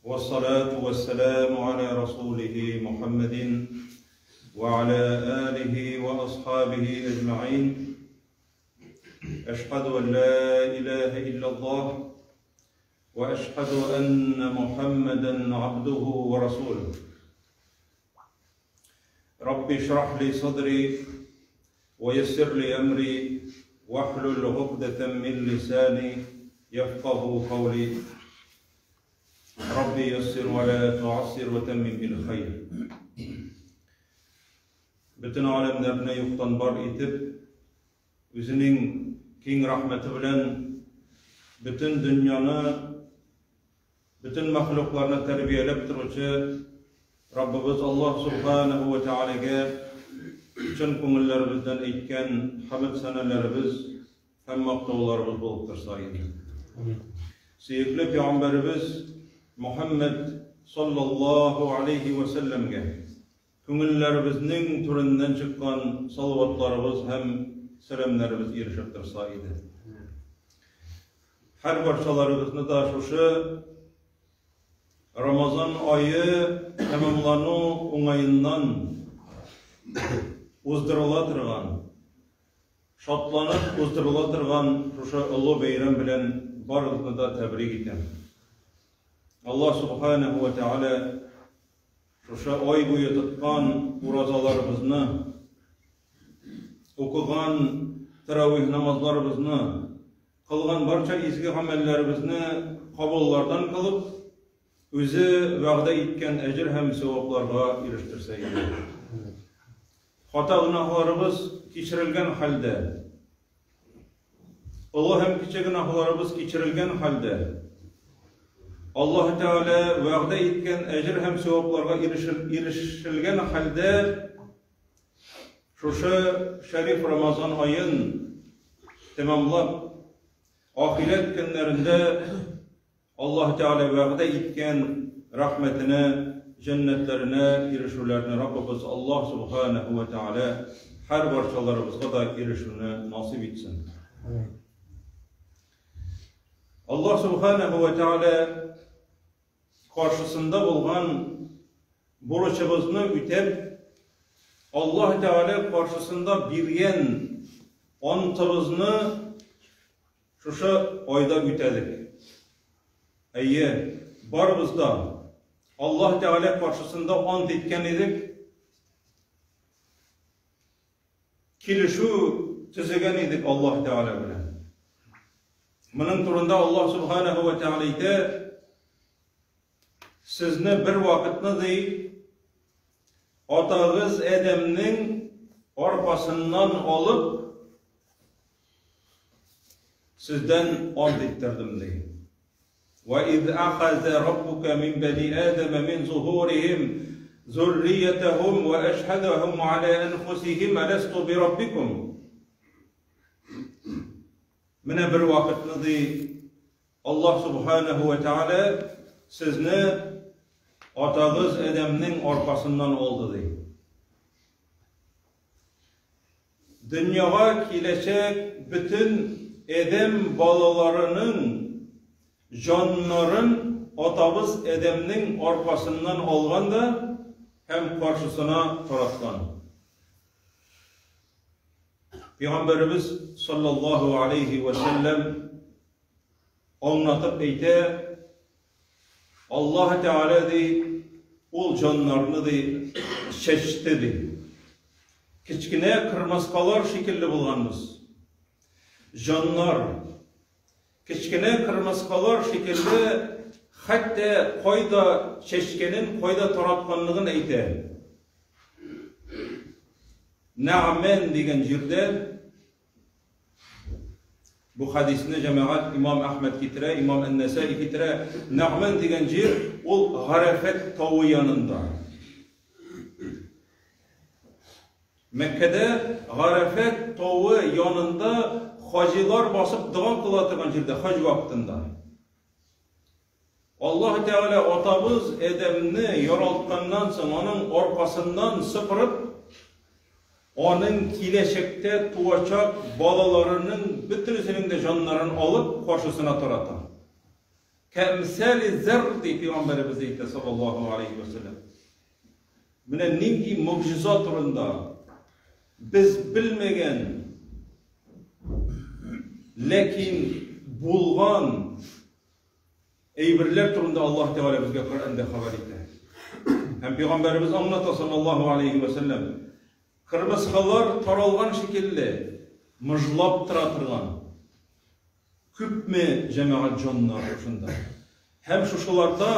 والصلاة والسلام على رسوله محمد وعلى آله وأصحابه أجمعين. أشهد أن لا إله إلا الله وأشهد أن محمدا عبده ورسوله. ربي اشرح لي صدري ويسر لي أمري واحلل عقدة من لساني يفقه قولي. ربي يسر ولا تعسر وتمم بالخير. Бөтен аләмнәрне юктан бар итеп, үзенең киң рәхмәте белән бөтен дөньяны, бөтен мәхлукларны тәрбияләп торучы Раббыбыз Аллаһ Субханаһу ва Тәгаләгә чын күңелләребездән әйткән хәмд сәнәләребез һәм мактауларыбыз булып торса иде. Сөекле пәйгамбәребез Мухаммад саллаллаһу алейхи ва сәлләмгә күңелләребезнең түреннән чыккан салаватларыбыз һәм сәламнәребез ирешеп торса иде. Һәр барчаларыбызны да шушы Рамазан ае тәмамлану уңаеннан уздырыла торган, шатланып уздырыла торган шушы олы бәйрәм белән барыгызны да тәбрик итәм. Аллаһ Субханаһу ва Тааля шушы ай буе тоткан уразаларыбызны, укыган тәравих намазларыбызны, кылган барча изге гамәлләребезне кабуллардан кылып, үзе вәгъдә иткән әҗер һәм савапларга ирештерсә иде. Хата гөнаһларыбыз кичерелгән хәлдә, олы һәм кече гөнаһларыбыз кичерелгән хәлдә, Аллаһ Тәгалә вәгъдә иткән әҗер һәм савапларга ирешелгән хәлдә шушы шәриф Рамазан аен тәмамлап, ахирәт көннәрендә Аллаһ Тәгалә вәгъдә иткән рәхмәтенә, җәннәтләренә ирешүләрне Раббыбыз Аллаһ Субханаһу ва Тәгалә һәр барчаларыбызга да ирешүне насыйп итсен. Аллаһ Субханаһу ва Тәгалә каршысында булган бурычыбызны үтәп, Аллаһ Тәгалә каршысында биргән антыбызны шушы айда үтәдек. Әйе, барыбыз да Аллаһ Тәгалә каршысында ант иткән идек. Килешү төзегән идек Аллаһ Тәгалә белән. Моның турында Аллаһ Субханаһу ва Тәгалә әйтә, сезне бер вакытны ди, атагыз Адәмнең аркасыннан алып, сездән ант иттердем ди. Ва из ахаза раббука мин бани Адама мин зухурихим зурриятахум ва ашхадахум аля анфусихим аласту би раббикум. Менә бер вакытны ди Аллаһ субханаһу ва тааля сезне атагыз Адәмнең аркасыннан алды ди. Дөньяга киләчәк бөтен адәм балаларының җаннарын атабыз Адәмнең аркасыннан алган да һәм каршысына тараткан. Пәйгамбәребез саллаллаһу алейхи ва сәлләм аңлатып әйтә, Аллаһ Тәгалә ди, ул җаннарны ди, чәчте ди. Кечкенә кырмыскалар шикелле булганбыз. Җаннар кечкенә кырмыскалар шикелле хәтта кайда чәчкәнен, кайда таратканлыгын әйтә. Нәгъмән дигән җирдә Бу хәдисне җәмәгать имам Әхмәд китерә, имам Ән-Нәсәи китерә. Нәгъмән дигән җир ул Гарәфәт тавы янында. Мәккәдә Гарәфәт тавы янында хаҗилар басып дога кыла торган җирдә хаҗ вакытында. Аллаһ Тәгалә атабыз Адәмне яралтканнан соң, аның аркасыннан сыпырып, аның киләчәктә туачак балаларының бөтенесенең дә җаннарын алып, каршысына тарата. Кәмсәли зәр ди пәйгамбәребез әйтә саллаллаһу алейхи ва сәлләм. Менә нинди могҗиза турында без белмәгән, ләкин булган әйберләр турында Аллаһ Тәгалә безгә Коръәндә хәбәр итә. Һәм пәйгамбәребез аңлата саллаллаһу алейхи ва сәлләм. Кырмыскалар таралган шикелле мыжлап тора торган күпме җәмәгать җаннар шушында. Һәм шушыларда,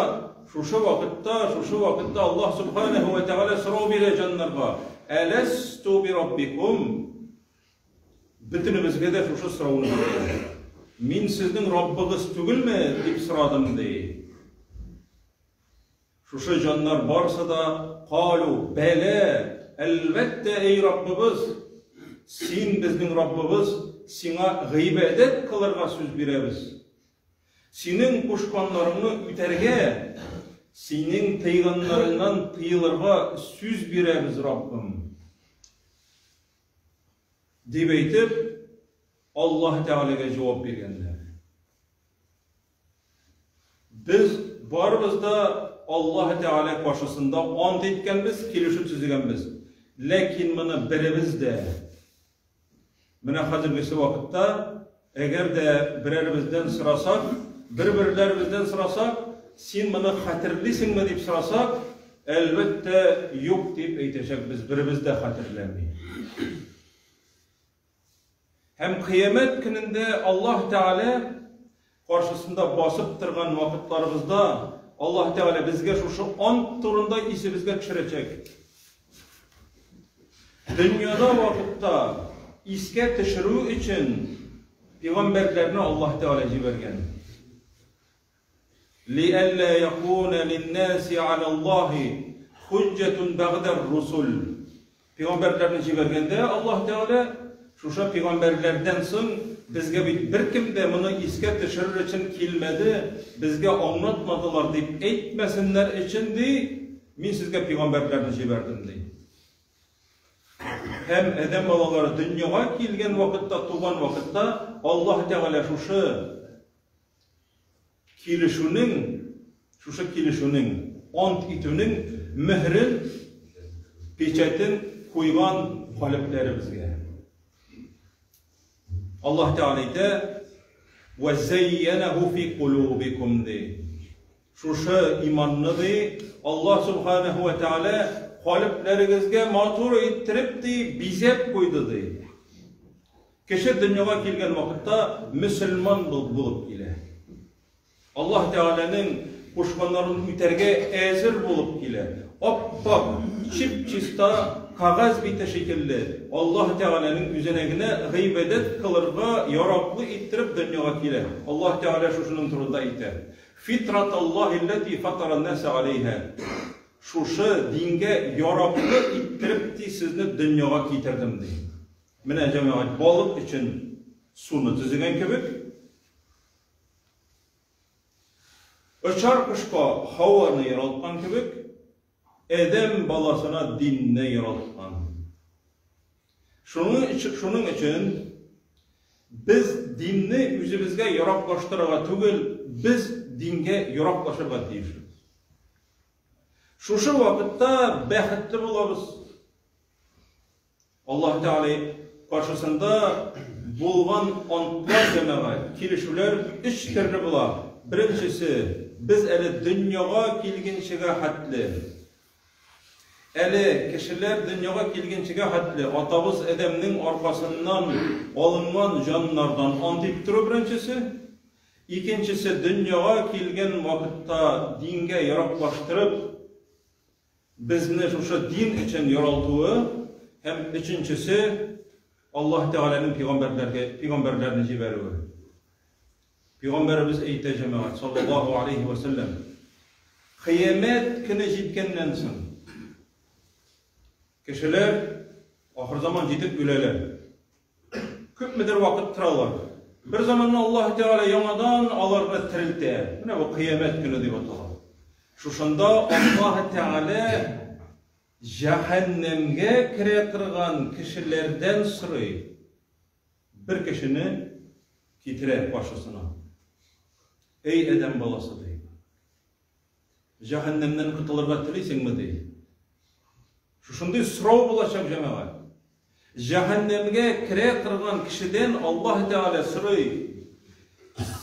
шушы вакытта, шушы вакытта Аллаһ Субханаһу ва Тәгалә сорау бирә җаннарга: "Әләсту би раббикум?" Бөтенебезгә дә шушы сорауны бирә. Мин сезнең Раббыгыз түгелме? дип сорадым, ди. Шушы җаннар барысы да калу, бәлә, әлбәттә, әй Раббыбыз, син безнең Раббыбыз, сиңа гыйбадәт кылырга сүз бирәбез. Синең кушканнарыңны үтәргә, синең тыйганнарыңнан тыелырга сүз бирәбез, Раббым. Дип әйтеп, Аллаһ Тәгаләгә җавап биргәннәр. Без барыбыз да Аллаһ Тәгалә каршысында ант иткәнбез, килешү төзегәнбез. Ләкин моны беребез дә менә хәзергесе вакытта, әгәр дә берәребездән сорасак, бер-берләребездән сорасак, син моны хәтерлисеңме дип сорасак, әлбәттә, юк дип әйтәчәкбез, беребез дә хәтерләми. Һәм кыямәт көнендә Аллаһ Тәгалә каршысында басып торган вакытларыбызда Аллаһ Тәгалә безгә шушы ант турында исебезгә төшерәчәк. Дөньяда вакытта искә төшерү өчен пәйгамбәрләрне Аллаһ Тәгалә җибәргән. Лиәллә якуна линнаси алаллаһи хуҗҗәтун бәгъдәр русул. Пәйгамбәрләрне җибәргәндә Аллаһ Тәгалә шушы пәйгамбәрләрдән соң безгә бит беркем дә моны искә төшерер өчен килмәде, безгә аңлатмадылар дип әйтмәсеннәр өчен ди, мин сезгә пәйгамбәрләрне җибәрдем ди. Һәм адәм балалары дөньяга килгән вакытта, туган вакытта Аллаһ Тәгалә шушы Килешүнең, шушы килешүнең, ант итүнең мөһерен, печатен куйган калебләребезгә. Аллаһ Тәгалә әйтә, "Ва зәйянәһу фи кулубикум" ди. Шушы иманны ди, Аллаһ субханаһу ва тәгалә калебләрегезгә матур иттереп ди, бизәп куйды ди. Кеше дөньяга килгән вакытта мөселман булып килә. Аллаһ Тәгаләнең кушканнарын үтәргә әзер булып килә. Ап-ак, чип-чиста кәгазь бите шикелле Аллаһ Тәгаләнең үзенә генә гыйбадәт кылырга яраклы иттереп дөньяга килә. Аллаһ Тәгалә шушының турында әйтә. Фитраталлаһи лләти фатаран-наса алейһа. Шушы дингә яраклы иттереп ди сезне дөньяга китердем ди. Менә, җәмәгать, балык өчен суны төзегән кебек, очар кошка һаваны яралткан кебек, адәм баласына динне яралткан. Шуның өчен, шуның өчен без динне үзебезгә яраклаштырырга түгел, без дингә яраклашырга тиешбез. Шушы вакытта бәхетле булабыз. Аллаһ Тәгалә каршысында булган антлар җәмәгать, килешүләр өч төрле була. Беренчесе, без әле дөньяга килгенчегә хәтле, әле кешеләр дөньяга килгенчегә хәтле атабыз Адәмнең аркасыннан алынган җаннардан ант иттерү беренчесе. Икенчесе, дөньяга килгән вакытта дингә яраклаштырып, Безне шушы дин өчен яралтуы һәм өченчесе, Аллаһ Тәгаләнең пигамбәрләргә пигамбәрләрне җибәрүе. Пигамбәребез әйтә, җәмәгать, саллаллаһу алейһи вә сәлләм, кыямәт көне җиткәннән соң кешеләр ахырзаман җитеп үләләр. Күпмедер вакыт торалар. Бер заманны Аллаһ Тәгалә яңадан аларны терелтә. Менә бу кыямәт көне дип атала. Шушында Аллаһ Тәгалә җәһәннәмгә керә торган кешеләрдән сорый. Бер кешене китерә каршысына. Эй, адәм баласы, ди. Җәһәннәмнән котылырга телисеңме, ди. Шушындый сорау булачак, җәмәгать. Җәһәннәмгә керә торган кешедән Аллаһ Тәгалә сорый,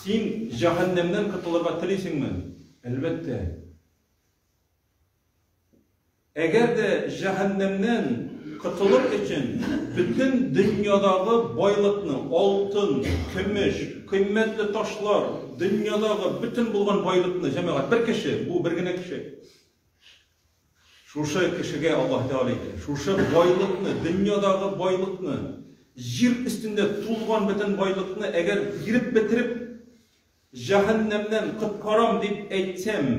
Син җәһәннәмнән котылырга телисеңме? Әлбәттә. Әгәр дә җәһәннәмнән котылыр өчен бөтен дөньядагы байлыкны, алтын, көмеш, кыйммәтле ташлар, дөньядагы бөтен булган байлыкны, җәмәгать, бер кеше, бу бер генә кеше. Шушы кешегә Аллаһ Тәгалә әйтә, шушы байлыкны, дөньядагы байлыкны, җир өстендә тулган бөтен байлыкны әгәр биреп бетереп, Җәһәннәмнән коткарам дип әйтсәм,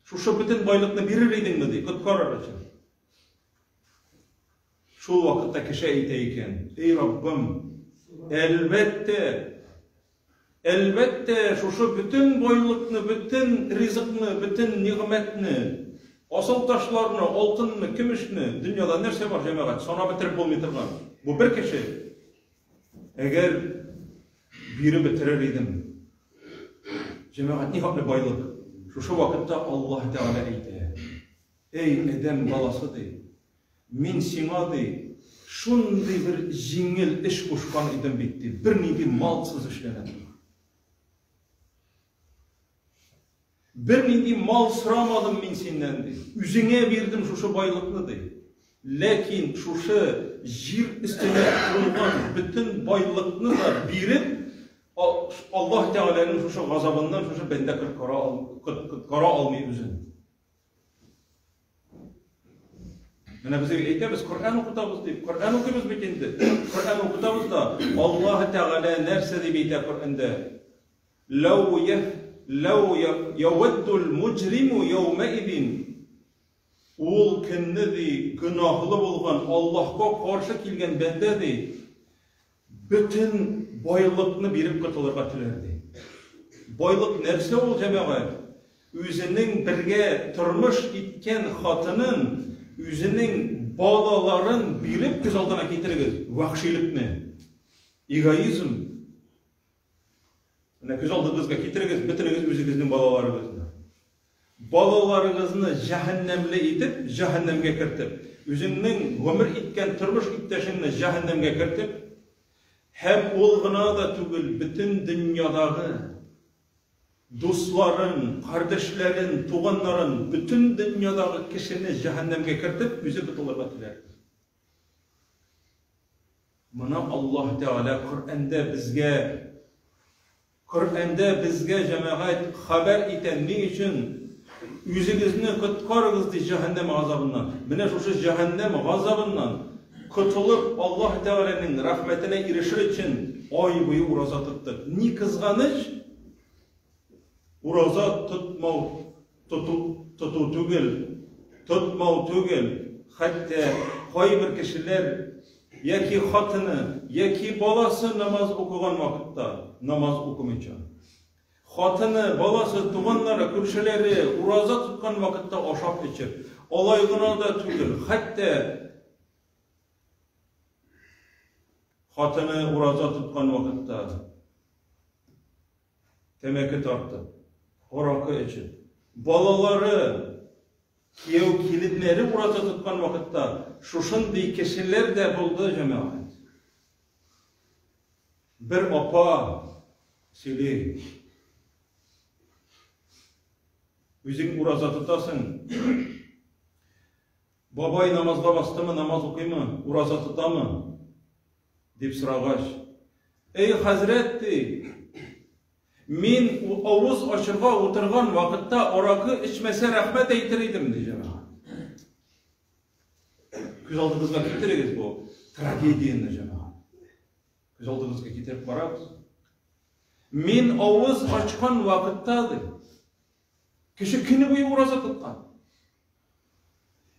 шушы бөтен байлыкны бирер идеңме, ди, коткарыр өчен. Шул вакытта кеше әйтә икән, Эй Раббым, әлбәттә, әлбәттә, шушы бөтен байлыкны, бөтен ризыкны, бөтен нигъмәтне, асыл ташларны, алтынны, көмешне, дөньяда нәрсә бар, җәмәгать, санап бетереп булмый торган. Бу бер кеше. Әгәр биреп бетерер идем. Җәмәгать, ни хәтле байлык. Шушы вакытта Аллаһ Тәгалә әйтә. Эй, адәм баласы ди, мин сиңа ди, шундый бер җиңел эш кушкан идем бит ди, бернинди малсыз эшләнә торган. Бернинди мал сорамадым мин синнән, ди. Үзеңә бирдем шушы байлыкны, ди. Ләкин шушы җир өстенә тулган бөтен байлыкны да биреп, Аллаһ Тәгаләнең шушы газабыннан шушы бәндә коткара алмый үзен. Менә без әйтәбез, Коръән укытабыз дип. Коръән укыйбыз бит инде. Коръән укытабыз да, Аллаһ Тәгалә нәрсә дип әйтә Коръәндә? Ләү ләү яwaddu ал-муҗриму яумәидин. Ул көнне ди, гөнаһлы булган, Аллаһка каршы килгән бәндә ди, бөтен байлыкны биреп котылырга теләр ди. Байлык нәрсә ул, җәмәгать? Үзенең бергә тормыш иткән хатынын, үзенең балаларын биреп күз алдына китерегез, вәхшилекне. Эгоизм. Менә күз алдыгызга китерегез, бөтенегез үзегезнең балаларыгызны. Балаларыгызны җәһәннәмле итеп, җәһәннәмгә кертеп, үзеңнең гомер иткән тормыш иптәшеңне җәһәннәмгә кертеп, һәм ул гына да түгел, бөтен дөньядагы дусларын, кардәшләрен, туганнарын, бөтен дөньядагы кешене җәһәннәмгә кертеп, үзе котылырга теләр. Моны Аллаһ Тәгалә Коръәндә безгә Коръәндә безгә җәмәгать хәбәр итә. Ни өчен? Үзегезне коткарыгыз ди җәһәннәм газабыннан. Менә шушы җәһәннәм газабыннан котылып Аллаһ Тәгаләнең рәхмәтенә ирешер өчен ай буе ураза тоттык. Ни кызганыч, ураза тотмау Тоту, тоту түгел, тотмау түгел, хәтта кайбер кешеләр яки хатыны, яки баласы намаз укыган вакытта намаз укымыйча, хатыны, баласы, туганнары, күршеләре ураза тоткан вакытта ашап-эчеп, алай гына да түгел, хәтта хатыны ураза тоткан вакытта Тәмәке тартып, аракы эчеп, балалары, кияү-киленнәре ураза тоткан вакытта шушындый кешеләр дә булды, җәмәгать. Бер апа сөйли. Үзең ураза тотасың. Бабай намазга бастымы, намаз укыймы, ураза тотамы? Дип сорагач, Эй, хәзрәт, ди, мин авыз ачырга утырган вакытта аракы эчмәсә рәхмәт әйтер идем, ди җәмәгать. Күз алдыгызга китерегез бу трагедияне, җәмәгать. Күз алдыгызга китереп карагыз. Мин авыз ачкан вакытта, ди, кеше көне буе ураза тоткан.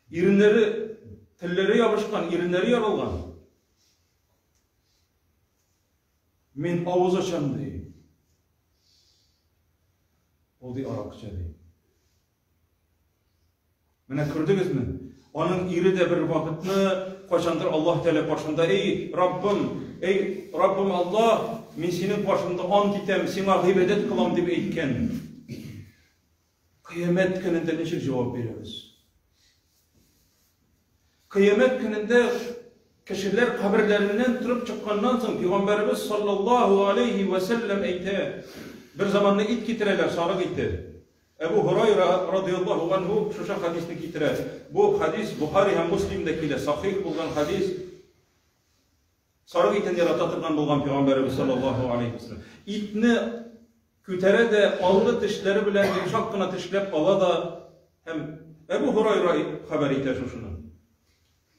Иреннәре, телләре ябышкан, иреннәре ярылган. Мин авыз ачам, ди. Ул ди аракы эчә, ди. Менә күрдегезме? Аның ире дә бер вакытны кайчандыр Аллаһ Тәгалә каршында, "Эй, Раббым, эй, Раббым Аллаһ, мин синең каршыңда ант итәм, сиңа гыйбадәт кылам дип әйткән. Кыямәт көнендә ничек җавап бирәбез? Кыямәт көнендә кешеләр каберләреннән торып чыкканнан соң пәйгамбәребез саллаллаһу алейхи ва сәлләм әйтә, бер заманны ит китерәләр, сарык ите. Әбу Һурайра радияллаһу анһу шушы хадисне китерә. Бу хадис Бухари һәм Муслимдә килә, сахих булган хадис. Сарык итен ярата торган булган пәйгамбәребез саллаллаһу алейхи ва сәлләм. Итне күтәрә дә алгы тешләре белән йомшак кына тешләп ала да һәм Әбу Һурайра хәбәр итә шушыны.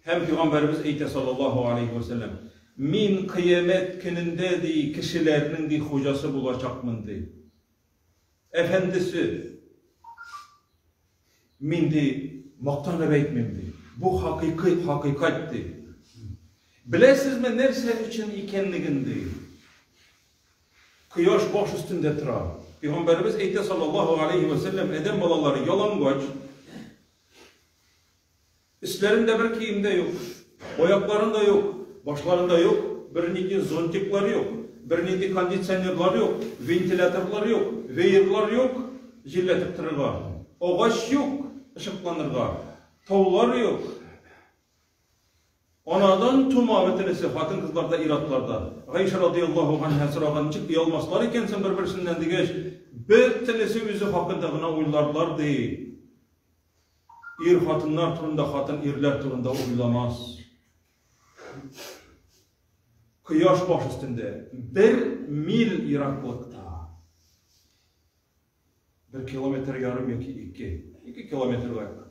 Һәм пәйгамбәребез әйтә саллаллаһу алейхи ва сәлләм, мин кыямәт көнендә ди кешеләрнең ди хуҗасы булачакмын ди. Әфәндесе, мин ди, мактанып әйтмим ди. Бу хакыйкый хакыйкать ди. Беләсезме нәрсә өчен икәнлеген ди. Кояш баш өстендә тора. Пәйгамбәребез әйтә саллаллаһу алейхи ва сәлләм, адәм балалары ялангач, Өсләрендә бер кием дә юк, аякларында юк, башларында юк, бернинди зонтиклар юк, бернинди кондиционерлар юк, вентиляторлар юк, веерлар юк җилләтеп торырга, агач юк ышыкланырга, таулар юк. Анадан тума бөтенесе, хатын-кызлар да, ир-атлар да. Гайшә радияллаһу ганһа сораган, ничек оялмаслар икән соң бер-берсеннән дигәч, бөтенесе үзе хакында гына уйларлар ди. Ир хатыннар турында, хатын ирләр турында уйламас. Кояш баш өстендә, бер миль ераклыкта. Бер километр ярым яки ике. Ике километрга якын.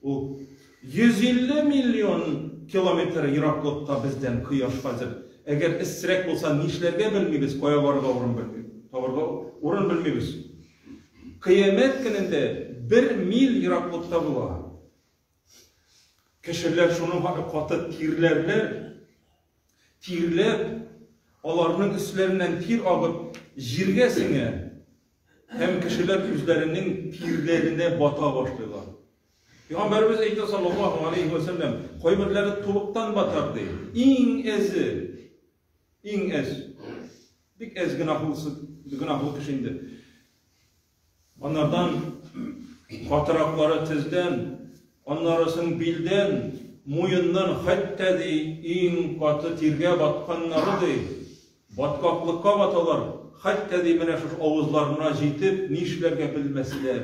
Ул 150 миллион километр ераклыкта бездән кояш хәзер. Әгәр эссерәк булса, нишләргә белмибез, кая барырга урын белмибез. Табырга урын белмибез. Кыямәт көнендә бер миль ераклыкта була. Кешеләр шуның хакы каты тирләрләр, тирләп, аларның өсләреннән тир агып, җиргә сеңә һәм кешеләр үзләренең тирләренә бата башлыйлар. Пәйгамбәребез әйтә саллаллаһу алейхи ва сәлләм, кайберләре тубыктан батар ди. Иң әзе, иң әз. Бик әз гөнаһлысы, гөнаһлы кеше инде. Анардан катыраклары тездән, аннарысын билдән, муеннан, хәтта ди, иң каты тиргә батканнары ди, баткаклыкка баталар, хәтта ди, менә шушы авызларына җитеп, нишләргә белмәсләр.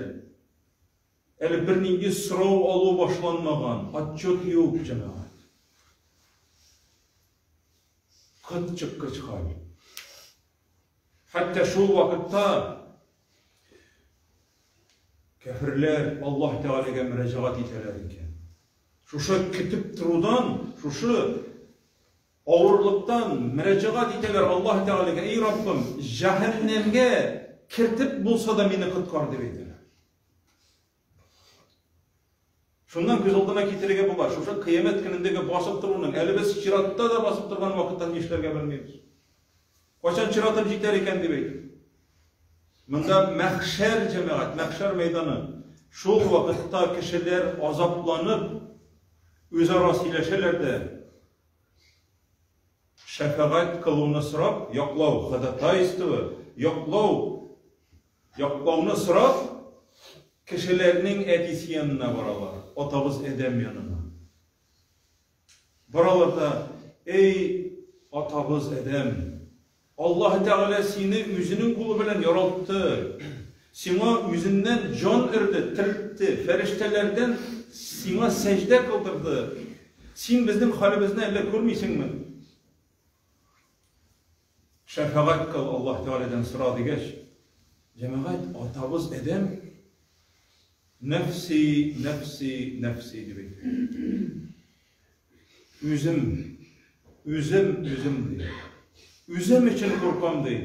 Әле бернинди сорау алу башланмаган, отчет юк, җәмәгать. Кыт чыккыч хәл. Хәтта шул вакытта кәферләр Аллаһ Тәгаләгә мөрәҗәгать итәләр икән. Шушы көтеп торудан, шушы авырлыктан мөрәҗәгать итәләр Аллаһ Тәгаләгә, "Эй Раббым, җәһәннәмгә кертеп булса да мине коткар", дип әйтәләр. Шуннан күз алдына китерергә була, шушы кыямәт көнендәге басып торуның, әле без чиратта да басып торган вакытта нишләргә белмибез. Кайчан чиратым җитәр икән дип әйтеп. Монда мәхшәр җәмәгать, мәхшәр мәйданы. Шул вакытта кешеләр азапланып, үзара сөйләшәләр дә, шәфәгать кылуны сорап, яклау, ходатайство, яклау, Яклауны сорап, кешеләрнең әтисе янына баралар, атабыз Адәм янына. Баралар да, Эй, атабыз Адәм, Аллаһ Тәгалә сине үзенең кулы белән яралтты, сиңа үзеннән җан өрде, терелтте, фәрештәләрдән сиңа сәҗдә кылдырды. Син безнең хәлебезне әллә күрмисеңме? Шәфәгать кыл, Аллаһ Тәгаләдән сора дигәч, җәмәгать, атабыз Адәм нәфси, нәфси, нәфси дип әйтә. Үзем, үзем, үзем ди. Үзем өчен куркам ди.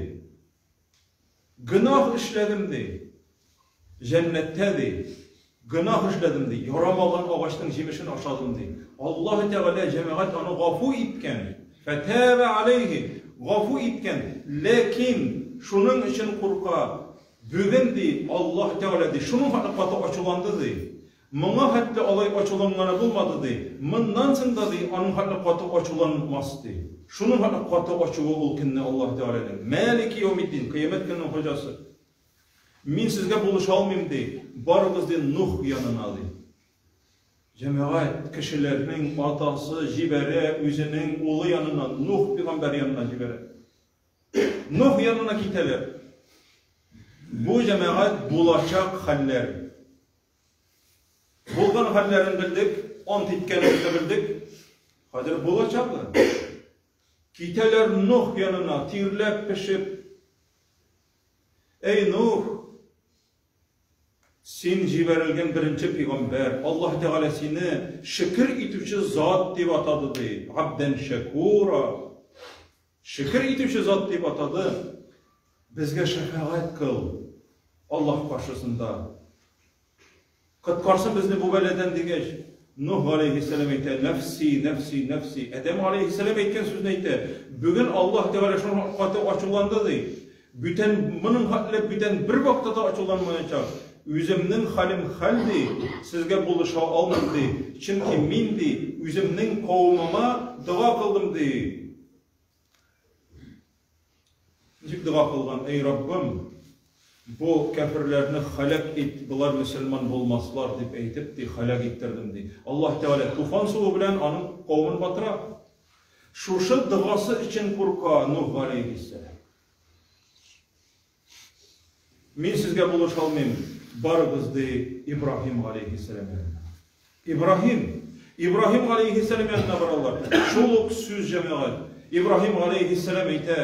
Гөнаһ эшләдем, ди. Җәннәттә, ди. Гөнаһ эшләдем, ди. Ярамаган агачның җимешен ашадым, ди. Аллаһ Тәгалә җәмәгать аны гафу иткән. Фәтәбә алейхи. Гафу иткән. Ләкин шуның өчен курка. Бүген, ди, Аллаһ Тәгалә, ди, шуның хәтле каты ачуланды, ди. Моңа хәтле алай ачуланганы булмады, ди. Моннан соң да, ди, аның хәтле каты ачуланмас, ди. Шуның хәтле каты ачуы ул көнне Аллаһ Тәгаләнең. Мәлики яумиддин, кыямәт көненең хуҗасы. Мин сезгә булыша алмыйм, ди. Барыгыз, ди, Нух янына, ди. Җәмәгать, кешеләрнең атасы җибәрә үзенең улы янына, Нух пигамбәр янына җибәрә. Нух янына китәләр. Бу җәмәгать булачак хәлләр. Булган хәлләрен белдек, ант иткәнебезне белдек. Хәзер булачагы. Китәләр Нух янына, тирләп пешеп. Эй, Нух, син җибәрелгән беренче пигамбәр, Аллаһ Тәгалә сине шөкер итүче зат дип атады, ди. Абдән шәкура. Шөкер итүче зат дип атады. Безгә шәфәгать кыл Аллаһ каршысында. Коткарсын безне бу бәладән дигәч, Нуһ галәйһиссәлам әйтә, нәфси, нәфси, нәфси. Адәм галәйһиссәлам әйткән сүзне әйтә. Бүген Аллаһ Тәгалә шуның каты ачуланды ди. Бүтән моның хәтле бүтән бер вакытта да ачуланмаячак. Үземнең хәлем хәл ди, сезгә булыша алмыйм ди. Чөнки мин ди, үземнең кавымыма дога кылдым ди. Ничек дога кылган, Әй Раббым, бу кәферләрне халәк ит, болар мөселман булмаслар, дип әйтеп, ди, халәк иттердем, ди. Аллаһ Тәгалә туфан суы белән аның кавемен батыра. Шушы догасы өчен курка Нух галәйһиссәлам. Мин сезгә булыша алмыйм, барыгыз, ди Ибраһим галәйһиссәлам янына. Ибраһим! Ибраһим галәйһиссәлам янына баралар. Шул ук сүз, җәмәгать. Ибраһим галәйһиссәлам әйтә,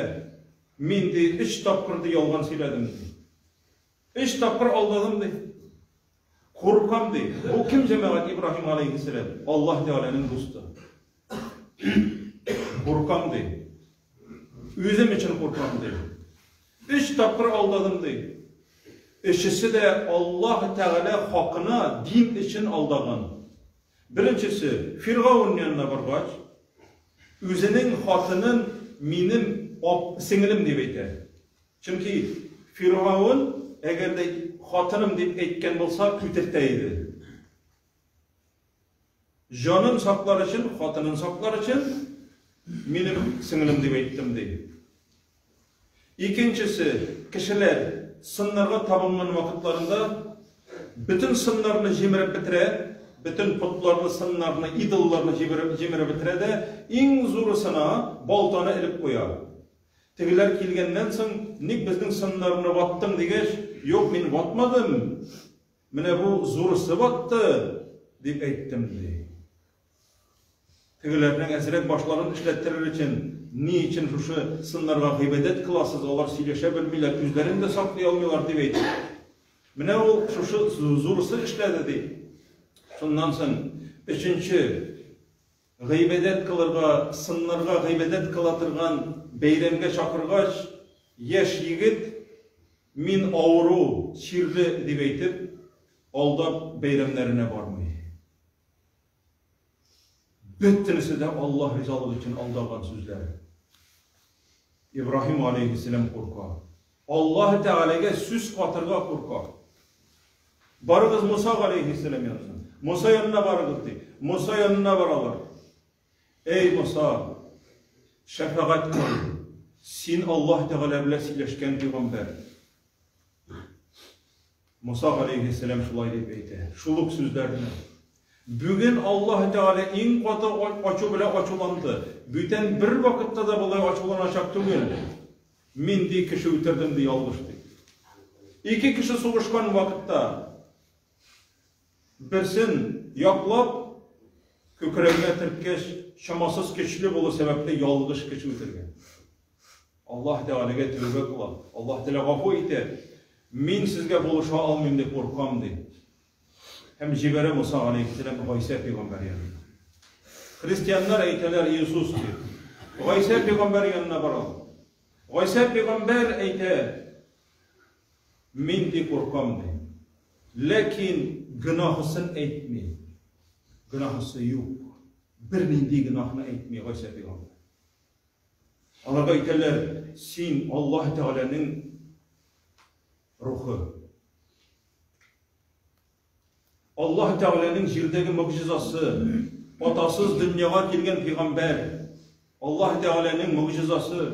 мин, ди, өч тапкыр, ди, ялган сөйләдем, ди. Өч тапкыр алдадым, ди. Куркам, ди. Бу кем, җәмәгать, Ибраһим галәйһиссәлам? Аллаһ Тәгаләнең дусты. Куркам, ди. Үзем өчен куркам, ди. Өч тапкыр алдадым, ди. Өчесе дә Аллаһ Тәгалә хакына, дин өчен алдаган. Беренчесе, Фиргаун янына баргач, үзенең хатынын минем сеңелем дип әйтә. Чөнки Фиргаун, әгәр дә хатыным дип әйткән булса, үтертә иде. Җанын саклар өчен, хатынын саклар өчен, минем сеңелем дип әйттем, ди. Икенчесе, кешеләр сыннарга табынган вакытларында бөтен сыннарны җимереп бетерә, бөтен потларны, сыннарны, идолларны җимереп, җимереп бетерә дә, иң зурысына балтаны элеп куя. Тегеләр килгәннән соң, ник безнең сыннарны ваттың дигәч, юк, мин ватмадым, Менә бу зурысы батты, дип әйттем, ди. Тегеләрнең әзрәк башларын эшләттерер өчен, ни өчен шушы сыннарга гыйбадәт кыласыз, алар сөйләшә белмиләр, үзләрен дә саклый алмыйлар, дип әйтеп. Менә ул шушы зурысы эшләде, ди. Шуннан соң өченче гыйбадәт кылырга, сыннарга гыйбадәт кыла торган бәйрәмгә чакыргач, яшь егет, Мин авыру, чирле, дип әйтеп, алдап бәйрәмнәренә бармый. Бөтенесе дә Аллаһ ризалыгы өчен алдаган сүзләр. Ибраһим алейһиссәлам курка. Аллаһ Тәгаләгә сүз катырга курка. Барыгыз Муса галәйһиссәлам янына. Муса янына барыгыз ди. Муса янына баралар. Эй, Муса, шәфәгать кыл. Син Аллаһ Тәгалә белән сөйләшкән пәйгамбәр. Муса галәйһиссәлам шулай дип әйтә. Шул ук сүзләрне. Бүген Аллаһ Тәгалә иң каты ачу белән ачуланды. Бүтән бер вакытта да болай ачуланачак түгел. Мин, ди, кеше үтердем, ди, ялгыш, ди. Ике кеше сугышкан вакытта берсен яклап, күкрәгенә төрткәч, чамасыз көчле булу сәбәпле ялгыш кеше үтергән. Аллаһ Тәгаләгә тәүбә кыла. Аллаһ Тәгалә гафу итә. Мин сезгә булыша алмыйм, ди, куркам, ди. Һәм җибәрә Муса галәйһиссәлам Гайсә пәйгамбәр янына. Христианнар әйтәләр Иисус дип. Гайсә пәйгамбәр янына бара. Гайсә пәйгамбәр әйтә, мин ди куркам ди. Ләкин гөнаһысын әйтми. Гөнаһысы юк. Бернинди гөнаһны әйтми Гайсә пәйгамбәр. Аларга әйтәләр, син Аллаһ Тәгаләнең рухы. Аллаһ Тәгаләнең җирдәге могҗизасы, атасыз дөньяга килгән пәйгамбәр, Аллаһ Тәгаләнең могҗизасы.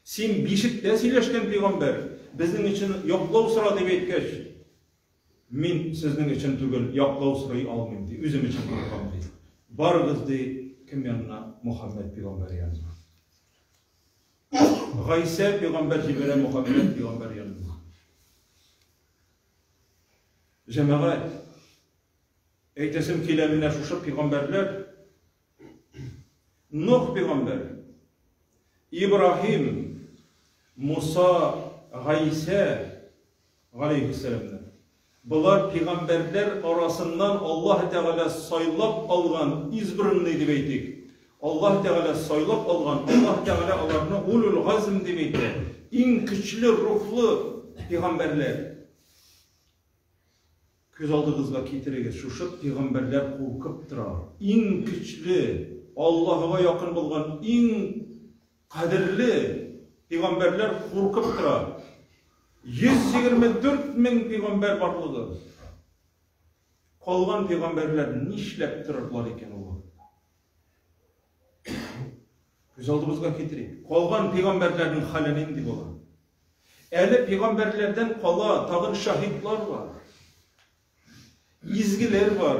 Син бишектә сөйләшкән пәйгамбәр, безнең өчен яклау сора дип әйткәч, мин сезнең өчен түгел, яклау сорый алмыйм, ди, үзем өчен куркам, ди. Барыгыз, ди, кем янына? Мөхәммәд пәйгамбәр янына. Гайсә пәйгамбәр җибәрә Мөхәммәд пәйгамбәр янына. Җәмәгать, әйтәсем килә, менә шушы пәйгамбәрләр, Нух пәйгамбәр, Ибраһим, Муса, Гайсә галәйһиссәламнәр. Болар пәйгамбәрләр арасыннан Аллаһ Тәгалә сайлап алган избранный дип әйтик. Аллаһ Тәгалә сайлап алган, Аллаһ Тәгалә аларны улул газм дип әйтә. Иң көчле рухлы пәйгамбәрләр. Күз алдыгызга китерегез, шушы пәйгамбәрләр куркып тора. Иң көчле, Аллаһыга якын булган иң кадерле пәйгамбәрләр куркып тора. 124 мең пәйгамбәр барлыгы. Калган пәйгамбәрләр нишләп торырлар икән ул вакытта? Күз алдыбызга китерик. Калган пәйгамбәрләрнең хәле нинди була? Әле пәйгамбәрләрдән кала тагын шаһитлар бар. Изгеләр бар.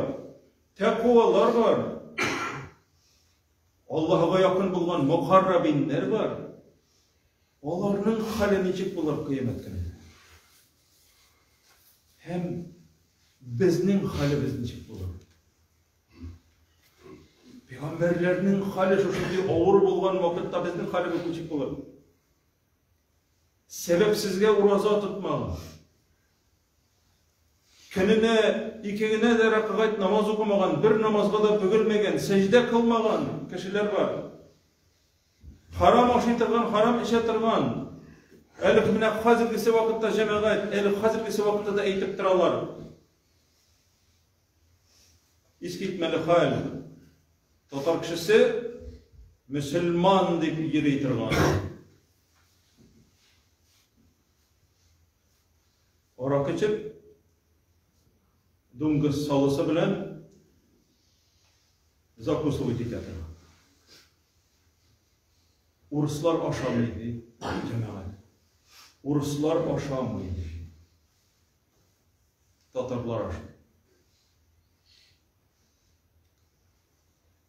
Тәкъвалар бар. Аллаһыга якын булган мукаррабиннәр бар. Аларның хәле ничек булыр кыямәт көнендә? Һәм безнең хәлебез ничек булыр? Пәйгамбәрләрнең хәле шушындый авыр булган вакытта безнең хәлебез ничек булыр? Сәбәпсезгә ураза тотмаган. Көненә ике генә дә рәкәгать намаз укымаган, бер намазга да бөгелмәгән, сәҗдә кылмаган кешеләр бар. Харам ашый торган, харам эчә торган. Әле менә хәзергесе вакытта җәмәгать, әле хәзергесе вакытта да әйтеп торалар. Искитмәле хәл. Татар кешесе мөселман дип йөри торган. Аракы эчеп, дуңгыз салысы белән закусывать итә торган. Урыслар ашамый ди, җәмәгать. Урыслар ашамый ди. Татарлар ашый.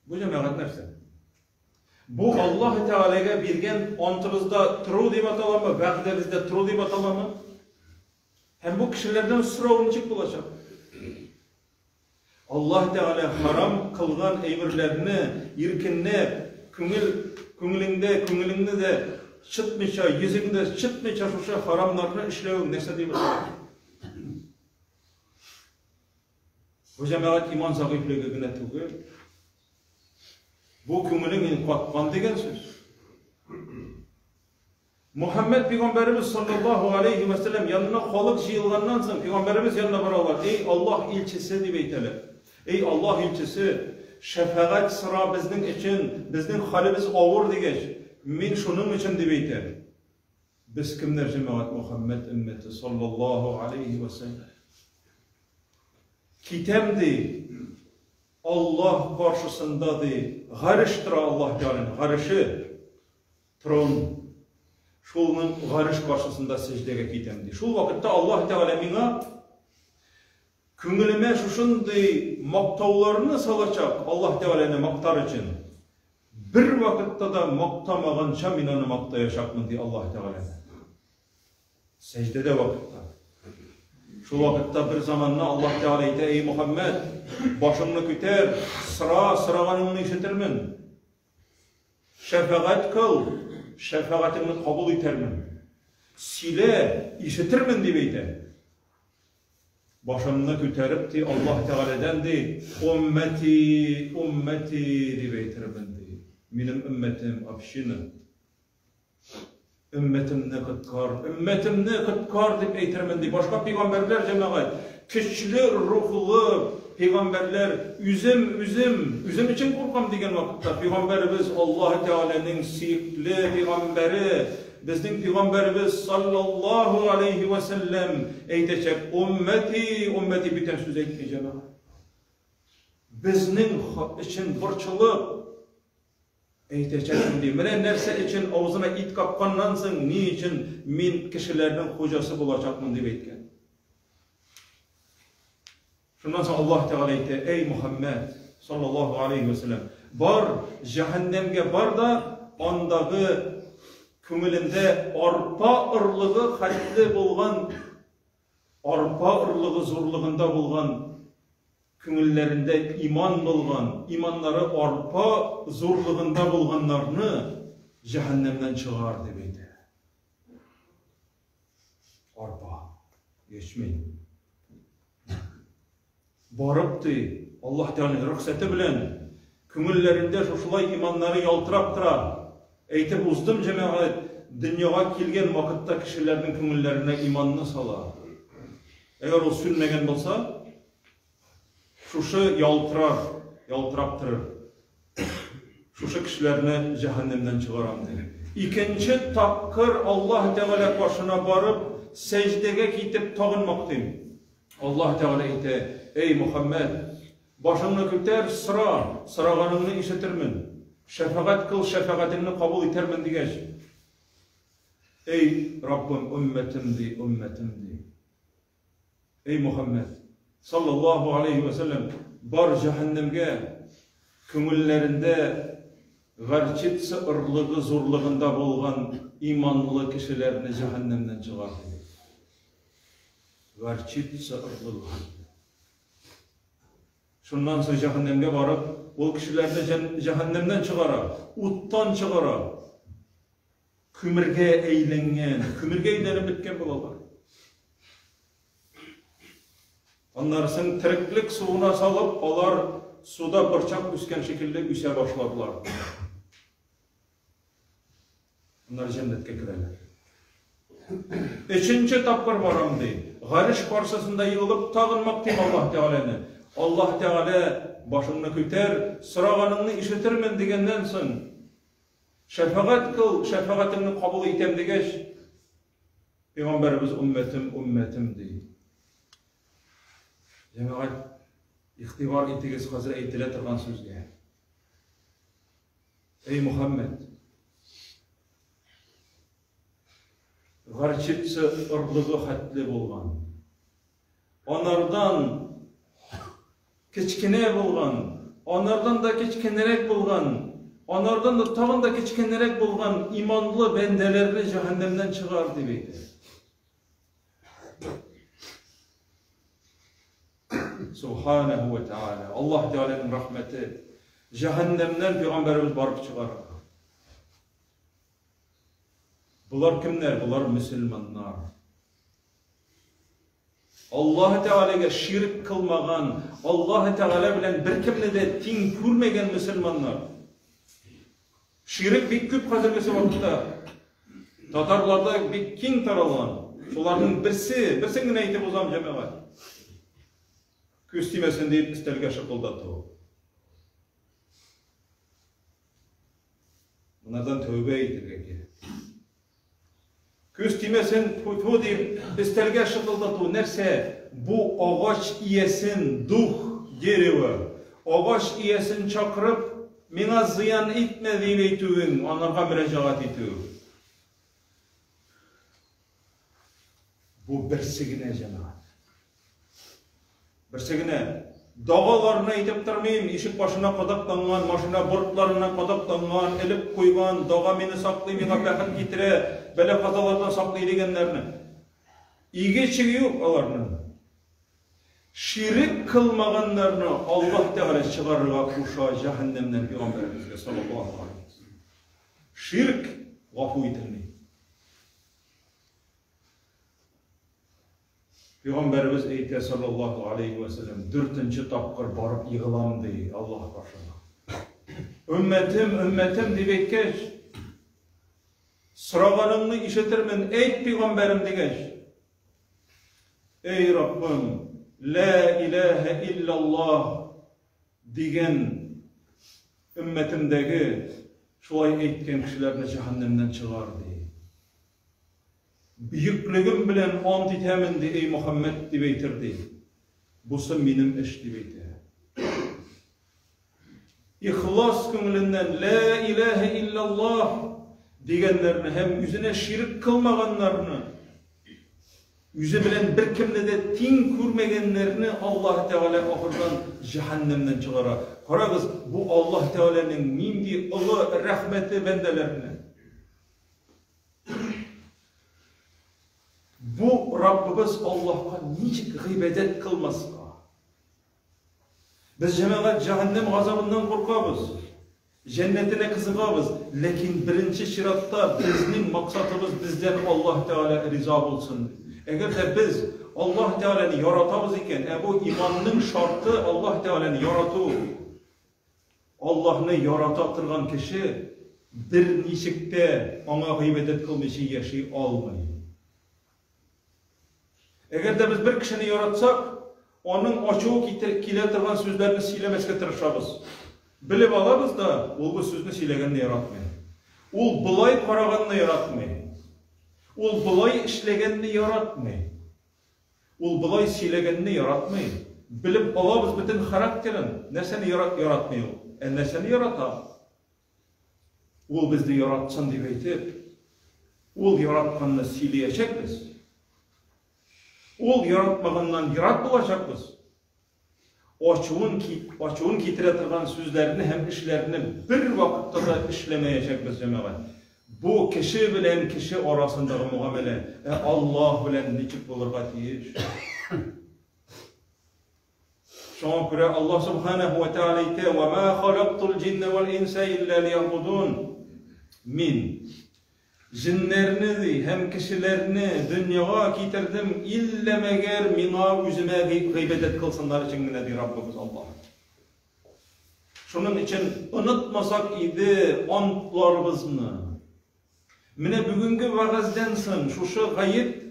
Бу җәмәгать нәрсә? Бу Аллаһ Тәгаләгә биргән антыбызда тору дип аталамы, вәгъдәбездә тору дип аталамы? Һәм бу кешеләрдән сорау ничек булачак? Аллаһ Тәгалә харам кылган әйберләрне иркенләп, күңел күңелеңдә, күңелеңне дә чытмыйча, йөзеңне дә чытмыйча шушы харамнарны эшләвең нәрсә дип атала? Бу җәмәгать иман зәгыйфьлеге генә түгел. Бу күңелең инде каткан дигән сүз. Мухаммед пәйгамбәребез саллаллаһу алейхи ва сәлләм янына халык җыелганнан соң пәйгамбәребез янына баралар. Эй Аллаһ илчесе дип әйтәләр. Эй Аллаһ илчесе, шәфәгать сора безнең өчен, безнең хәлебез авыр дигәч, мин шуның өчен дип әйтә. Без кемнәр җәмәгать Мухаммед өммәте саллаллаһу алейхи ва сәлләм. Китәм ди, Аллаһ каршысында ди, гареш тора Аллаһ Тәгаләнең, гареше. Трон, шулның гареш каршысында сәҗдәгә китәм, ди. Шул вакытта Аллаһ Тәгалә миңа күңелемә шушындый мактауларны салачак, Аллаһ Тәгаләне мактар өчен. Бер вакытта да мактамаганча мин аны мактаячакмын, ди Аллаһ Тәгаләне. Сәҗдәдә вакытта. Шул вакытта бер заманны Аллаһ Тәгалә әйтә, Эй Мөхәммәд, башыңны күтәр, сора, сораганыңны ишетермен. Шәфәгать кыл, шәфәгатеңне кабул итәрмен. Сөйлә, ишетермен, дип әйтә. Башымны күтәреп, ди, Аллаһ Тәгаләдән, ди, уммәти, уммәти, дип әйтермен, ди. Минем өммәтем, община. Өммәтемне коткар, өммәтемне коткар дип әйтермен, ди. Башка пәйгамбәрләр, җәмәгать, көчле рухлы пәйгамбәрләр, үзем, үзем, үзем өчен куркам дигән вакытта, пәйгамбәребез Аллаһ Тәгаләнең сөекле пәйгамбәре, Безнең пәйгамбәребез саллаллаһу алейхи ва сәлләм әйтәчәк, Уммәти, уммәти бүтән сүз әйтми, җәмәгать. Безнең өчен борчылып әйтәчәк ди. Менә нәрсә өчен авызына ит капканнан соң, ни өчен мин кешеләрнең хуҗасы булачакмын дип әйткән. Шуннан соң Аллаһ Тәгалә әйтә, Әй Мөхәммәд, саллаллаһу алейһи вә сәлләм, бар, җәһәннәмгә бар да, андагы күңелендә арпа орлыгы хәтле булган, арпа орлыгы зурлыгында булган, күңелләрендә иман булган, иманнары арпа зурлыгында булганнарны җәһәннәмнән чыгар, дип әйтә. Арпа, ячмень. Барып ди, Аллаһ Тәгаләнең рөхсәте белән, күңелләрендә шушылай иманнары ялтырап тора. Әйтеп уздым, җәмәгать, дөньяга килгән вакытта кешеләрнең күңелләренә иманны сала. Әгәр ул сүнмәгән булса, шушы ялтырар, ялтырап торыр. Шушы кешеләрне җәһәннәмнән чыгарам, ди. Икенче тапкыр Аллаһ Тәгалә каршына барып, сәҗдәгә китеп тагын мактыйм. Аллаһ Тәгалә әйтә, Әй Мөхәммәд, башыңны күтәр, сора, сораганыңны ишетермен. Шәфәгать кыл, шәфәгатеңне кабул итәрмен, дигәч, Әй Раббым, өммәтем, ди, өммәтем, ди. Әй Мөхәммәд, саллаллаһу алейһи вә сәлләм, бар җәһәннәмгә күңелләрендә горчица орлыгы зурлыгында булган иманлы кешеләрне җәһәннәмнән чыгар, диде. Горчица орлыгы хәтле. Шуннан соң җәһәннәмгә барып, ул кешеләрне җәһәннәмнән чыгара, уттан чыгара. Күмергә әйләнгән, күмергә әйләнеп беткән булалар. Аннарысын тереклек суына салып, алар суда борчак үскән шикелле үсә башладылар. Аннары җәннәткә керәләр. Өченче тапкыр барам ди. Гареш каршысында егылып тагын мактыйм Аллаһ Тәгаләне. Аллаһ Тәгалә башыңны күтәр, сораганыңны ишетермен дигәннән соң, Шәфәгать кыл, шәфәгатеңне кабул итәм дигәч, пәйгамбәребез уммәтем, уммәтем ди. Җәмәгать, игътибар итегез хәзер әйтелә торган сүзгә. Эй Мөхәммәд, горчица орлыгы хәтле булган. Анардан кечкенә булган, анардан да кечкенәрәк булган, анардан да тагын да кечкенәрәк булган иманлы бәндәләрне җәһәннәмнән чыгар, дип әйтә. Субханаху ва тааля. Аллаһ Тәгаләнең рәхмәте. Җәһәннәмнән пәйгамбәребез барып чыгара. Болар кемнәр? Болар мөселманнар. Аллаһы Тәгаләгә ширк кылмаган, Аллаһы Тәгалә белән беркемне дә тиң күрмәгән мөселманнар. Ширк бик күп хәзергесе вакытта. Татарларда бик киң таралган. Шуларның берсе, берсен генә әйтеп узам, җәмәгать. Күз тимәсен дип өстәлгә шыкылдату. Монардан тәүбә итәргә кирәк. Күз тимәсен, тьфу-тьфу дип, өстәлгә шыкылдату нәрсә? Бу агач иясен, дух дерева, агач иясен чакырып, миңа зыян итмә дип әйтүең, анарга мөрәҗәгать итү. Бу берсе генә, җәмәгать. Берсе генә. Дагаларны әйтеп тормыйм, ишек башына кадакланган, машина бортларына кадакланган, элеп куйган, дага мине саклый, миңа бәхет китерә, бәла-казалардан саклый дигәннәрне. Иге-чиге юк аларның. Ширек кылмаганнарны Аллаһ Тәгалә чыгарырга куша җәһәннәмнән пәйгамбәребезгә саллаллаһу алейһи ва сәлләм. Ширк гафу ителми. Пәйгамбәребез әйтә, саллаллаһу алейһи вә сәлләм, дүртенче тапкыр барып егылам, ди Аллаһ каршына. Өммәтем, өммәтем дип әйткәч, сораганыңны ишетермен, әйт, пәйгамбәрем дигәч, Эй Раббым, ла илаһа иллаллаһ дигән өммәтемдәге шулай әйткән кешеләрне җәһәннәмнән чыгар, ди. Бөеклегем белән ант итәмен, ди, эй Мөхәммәд, дип әйтер, ди. Бусы минем эш, дип әйтә. Ихлас күңеленнән лә иләһә илляллаһ дигәннәрне һәм үзенә ширек кылмаганнарны, үзе белән беркемне дә тиң күрмәгәннәрне Аллаһ Тәгалә ахырдан җәһәннәмнән чыгара. Карагыз, бу Аллаһ Тәгаләнең нинди олы рәхмәте бәндәләренә. Бу Раббыбыз Аллаһка ничек гыйбадәт кылмаска? Без җәмәгать җәһәннәм газабыннан куркабыз. Җәннәтенә кызыгабыз, ләкин беренче чиратта безнең максатыбыз бездән Аллаһ Тәгалә риза булсын. Әгәр дә без Аллаһ Тәгаләне яратабыз икән, ә бу иманның шарты Аллаһ Тәгаләне ярату. Аллаһны ярата торган кеше берничек тә аңа гыйбадәт кылмыйча яши алмый. Әгәр дә без бер кешене яратсак, аның ачуы килә торган сүзләрне сөйләмәскә тырышабыз. Белеп алабыз да, ул бу сүзне сөйләгәнне яратмый. Ул болай караганны яратмый. Ул болай эшләгәнне яратмый. Ул болай сөйләгәнне яратмый. Белеп алабыз бөтен характерын, нәрсәне яратмый ул, ә нәрсәне ярата. Ул безне яратсын дип әйтеп, ул яратканны сөйләячәкбез. Ул яратмаганнан ерак булачакбыз. Ачуын, ачуын китерә торган сүзләрне һәм эшләрне бер вакытта да эшләмәячәкбез, җәмәгать. Бу кеше белән кеше арасындагы мөгамәлә, ә Аллаһ белән ничек булырга тиеш? Шуңа күрә Аллаһ Субханаһу ва Тааля әйтә: "Ва ма халактул җинна вал инса илля лиябудун." Мин җеннәрне ди һәм кешеләрне дөньяга китердем иллә мәгәр миңа үземә гыйбадәт кылсыннар өчен генә ди Раббыбыз Аллаһ. Шуның өчен онытмасак иде антларыбызны. Менә бүгенге вәгазьдән соң шушы гает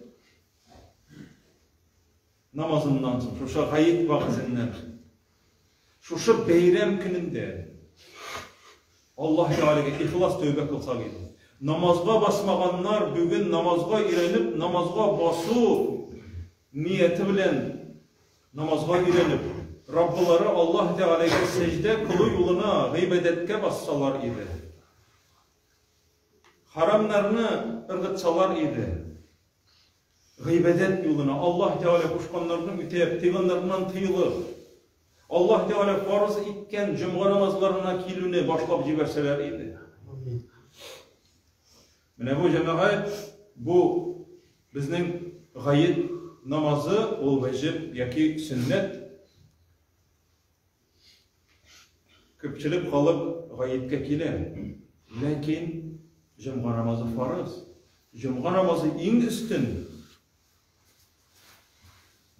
Намазыннан соң, шушы гает вәгазеннән соң, шушы бәйрәм көнендә Аллаһ Тәгаләгә ихлас тәүбә кылсак иде. Намазга басмаганнар бүген намазга өйрәнеп, намазга басу нияте белән намазга өйрәнеп, Раббылары Аллаһ Тәгаләгә сәҗдә кылу юлына гыйбадәткә бассалар иде. Харамнарны ыргытсалар иде. Гыйбадәт юлына, Аллаһ Тәгалә кушканнарны үтәп, тыйганнарыннан тыелып, Аллаһ Тәгалә фарыз иткән җомга намазларына килүне башлап җибәрсәләр иде. Менә бу җәмәгать, бу безнең гает намазы, ул вәҗиб яки сөннәт. Күпчелек халык гаеткә килә. Ләкин җомга намазы фарыз. Җомга намазы иң өстен.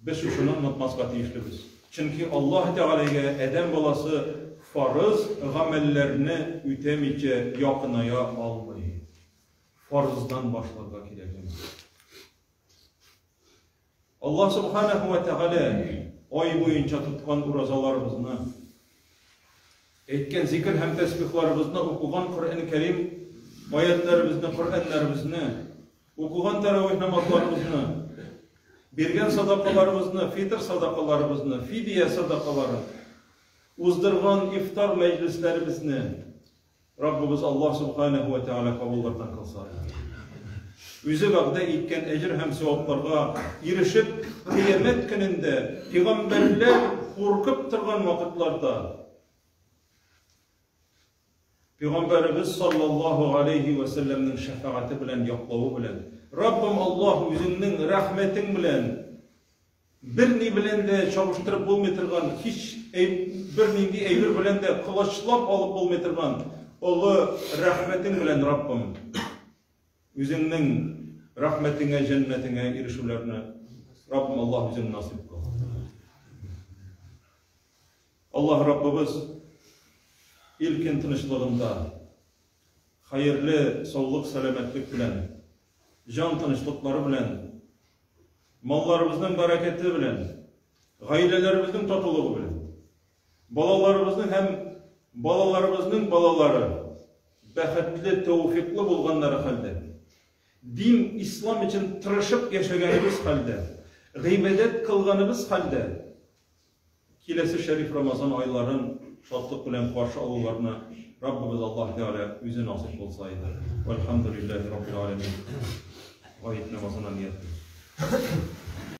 Без шушыны онытмаска тиешлебез. Чөнки Аллаһ Тәгаләгә адәм баласы фарыз гамәлләрне үтәмичә якыная алмый. Фарыздан башларга кирәк. Аллаһ Субханаһу ва Тәгалә ай буенча тоткан уразаларыбызны, әйткән зикер һәм тәсбихларыбызны, укыган Коръән Кәрим аятләребезне, Коръәннәребезне, укыган тәравих намазларыбызны, биргән садакаларыбызны, фитр садакаларыбызны, фидия садакаларын, уздырган ифтар мәҗлесләребезне Раббыбыз Аллаһ Субханәһү вә Тәгалә кабуллардан кылса. Үзе вәгъдә иткән әҗер һәм савапларга ирешеп, кыямәт көнендә пәйгамбәрләр куркып торган вакытларда Пәйгамбәребез саллаллаһу алейхи вә сәлләмнең шәфәгате белән яклавы белән Раббым Аллаһ үзеңнең рәхмәтең белән Берни белән дә чагыштырып булмый торган, һич бернинди әйбер белән дә колачлап алып булмый торган олы рәхмәтең белән, Раббым, үзеңнең рәхмәтеңә, җәннәтеңә ирешүләрне, Раббым Аллаһ үзең насыйп кыл. Аллаһ Раббыбыз илкин тынычлыгында хәерле саулык, сәламәтлек белән, җан тынычлыклары белән Малларыбызның бәрәкәте белән, гаиләләребезнең татулыгы белән, балаларыбызның һәм балаларыбызның балалары бәхетле, тәүфиклы булганнары хәлдә, Дин, ислам өчен тырышып яшәгәнебез хәлдә, гыйбадәт кылганыбыз хәлдә, киләсе шәриф Рамазан айларын шатлык белән каршы алуларны Раббыбыз Аллаһ Тәгалә үзе насыйп кылса иде. Вәлхәмдүлилләһи раббил галәмин. Гает намазына ният.